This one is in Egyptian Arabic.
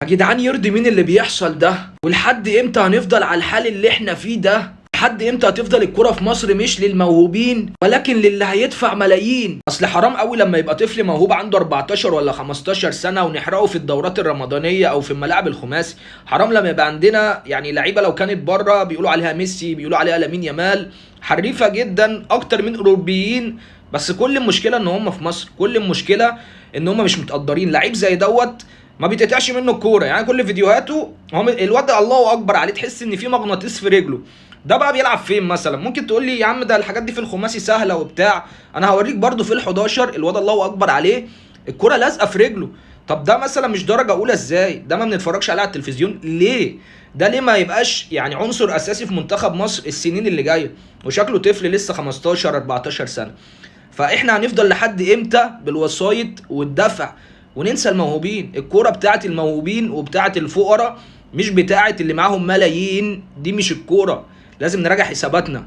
يا جدعان يرضي مين اللي بيحصل ده؟ ولحد امتى هنفضل على الحال اللي احنا فيه ده؟ لحد امتى هتفضل الكرة في مصر مش للموهوبين ولكن للي هيدفع ملايين؟ اصل حرام قوي لما يبقى طفل موهوب عنده 14 ولا 15 سنة ونحرقه في الدورات الرمضانية او في الملاعب الخماسي. حرام لما يبقى عندنا يعني لعيبة لو كانت بره بيقولوا عليها ميسي، بيقولوا عليها لامين يامال، حريفة جدا اكتر من اوروبيين، بس كل المشكلة ان هم في مصر، كل المشكلة ان هم مش متقدرين. لعيب زي دوت ما بيتقطعش منه الكوره، يعني كل فيديوهاته هو الواد الله اكبر عليه، تحس ان في مغناطيس في رجله. ده بقى بيلعب فين مثلا؟ ممكن تقول لي يا عم ده الحاجات دي في الخماسي سهلة وبتاع، انا هوريك برده في ال11 الواد الله اكبر عليه الكورة لازقه في رجله. طب ده مثلا مش درجه اولى ازاي؟ ده ما بنتفرجش عليه على التلفزيون ليه؟ ده ليه ما يبقاش يعني عنصر اساسي في منتخب مصر السنين اللي جاية؟ وشكله طفل لسه 15 14 سنة. فاحنا هنفضل لحد امتى بالوسايط والدفع وننسى الموهوبين؟ الكورة بتاعت الموهوبين وبتاعت الفقراء، مش بتاعت اللي معاهم ملايين، دي مش الكورة. لازم نراجع حساباتنا.